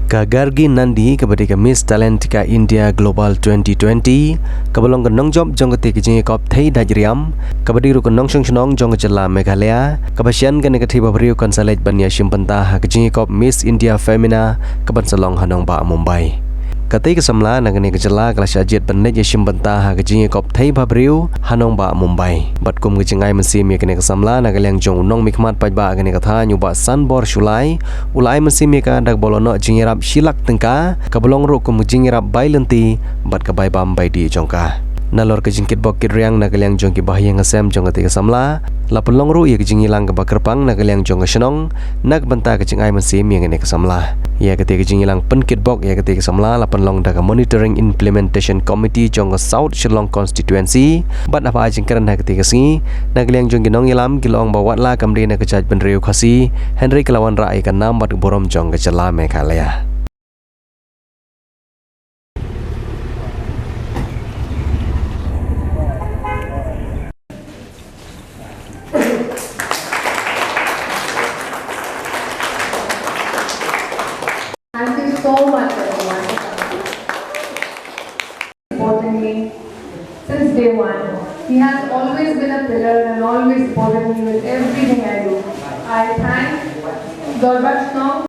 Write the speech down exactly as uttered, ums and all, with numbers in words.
Ka Gargi Nandi, kaba dei ka Miss Talentica India Global twenty twenty, kaba long ka nongjop jong katei ka jingïakop thei dait riam, kaba dei ruh ka nongshong shnong jong ka jylla Meghalaya, kaba shen kane ka thei bhabriew kan sa leit ban ïashim bynta ha ka jingïakop Miss India Femina, kaban sa long ha nongbah Mumbai. Katei ka samla na kane ka jylla ka la shah jied ban leit ïashim bynta ha ka jingïakop thei bhabriew ha nongbah Mumbai. Bad kum ka jingai mynsiem ïa kane ka samla na ka liang jong u nongmihkhmat paidbah kane ka thaiñ u Bah Sanbor Shullai, u la ai mynsiem ïa ka da kaba la noh jingïarap shi lak tyngka, kaba long ruh kum ka jingïarap bai lynti bad ka bai bam bai dih jong ka. Nalor ka jingkitbok kitriang na ka liang jong ki bahaïing hasem jong katei ka samla, la pynlong ruh ïa ka jingïalang kaba kyrpang na ka liang jong ka shnong, na ka bynta ka jingai mynsiem ïa kane ka samla. Ïa katei ka jingïalang pynkitbok ïa katei ka samla la pynlong da ka Monitoring Implementation Committee jong ka South Shillong Constituency, bad haba ai jingkren ha katei ka sngi, na ka liang jong ki nongïalam ki la ong ba watla kam dei na ka jaitbynriew Khasi, hynrei ka la wanrah ïa ka nam bad ka burom jong ka jylla Meghalaya. Thank you so much, everyone. Supporting me since day one. He has always been a pillar and always supported me with everything I do. I thank Dorbar Shnong